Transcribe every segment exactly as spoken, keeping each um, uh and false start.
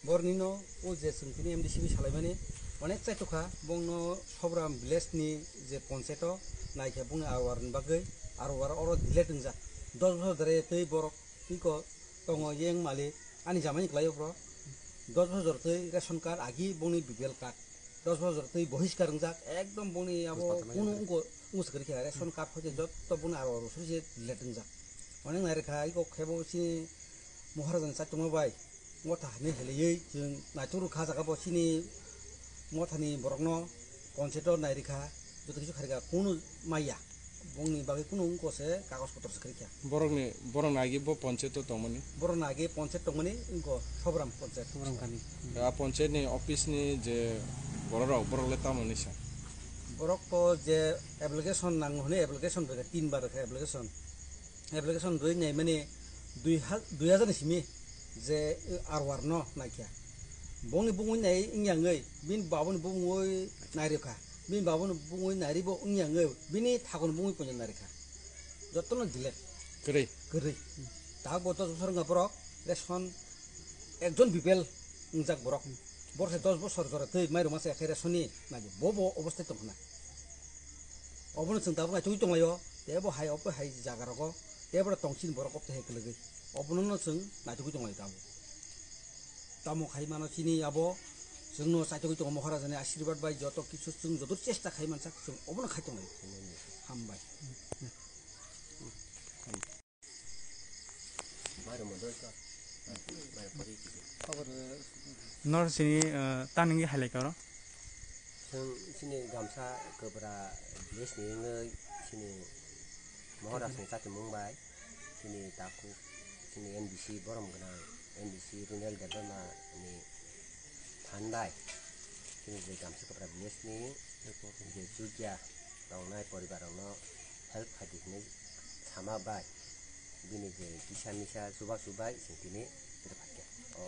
Bornino o je chwng tini M D C bai salaimani onek chaitokha, bongno Sobram village ni je poncheto naikhe bongni R O R ni bagwi, R O R oro delete wngjak. Dos bosor dare tei borok tiko tongo yeng malik ani jamani kwlaio bro. Dos bosor tei ration card agi bongni B P L card. Dos bosor tei bohiskar wngjak, ekdom bongni abo kunu wngko wngsa kwrwi khe ration card hoite jotto bongni R O R suri se delete wngjak. Onek nairikha iko khebo chini Maharajani chaitokma bai. Motha hinwi hiliwi chwng naituk rwkha, jaga bo chini mothani borokno poncheto nairikha, joto kisu kharika kunu maya, bongni bagwi kunu wngkose kagoj potor se kharikha. Borokni, borokni agi bo poncheto tongmani? Borokni agi ponchet tongmani wngko Sobram ponchet. Sobram kani. A ponchet ni office ni je bororok, borok le tamo ni sa? Borok to je application nango hwnwi application rwkha, tin bar rwkha application. Application rwi naimani dui ha-, dui hajar ni simi je, eh, R O R no naikha. Bongni bumungwi nai wngya wngwi, bini babuni bumungwi nairikha. Bini babuni bumungwi nairibo wngya wngwi, bini thakuni bumungwi poito nairikha. Jotono delete. Kwrwi. Kwrwi. Tabuk bo dos bosor wngkha borok, ration ekjon B P L wngjak borok. Borok se dos bosor jora twi mairum masa ekhai ration ni naibo. Bo bo obostai tongkhna. Obono chwng tabuk naitugwi tonglaio, tei bo hai, obo hai jaga rogo, tei bo tongsin borok obtwi hai kwlwgwi. Obono no chwng naitugwi tonglaio tabuk. Tamo khai mano chini abo, chwngno chaitugwi tongo Maharajani asirwad bai, joto kisu chwng joto chesta khai mansak chwng obono khai tonglaio. Hambai. Nor sini, eh, taningwi hai lai karo. Chwng chini gamsa kwbra village ni wngwi chini Maharaj ni chatimung bai chini takhuk chini N D C borom gwnang N D C Runel Debbarma ni phan bai chini je gamsa kwbra village ni je chukya tongnai poribar rokno help khaidi hinwi sama bai bini je kisa misa chuba chubai chwng tini tere phaikha o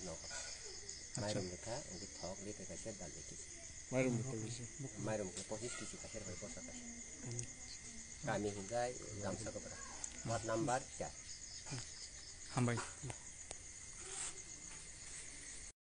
nogo. Acha. Mairum lekha hwnkhe thok liter kaisa dal liter. Mairum lekha kaisa. Mairum lekha pochis kg kaisa rwphai bosa kaisa. Kami hwnkhe gamsa kwbra. Ward number char. Hambai.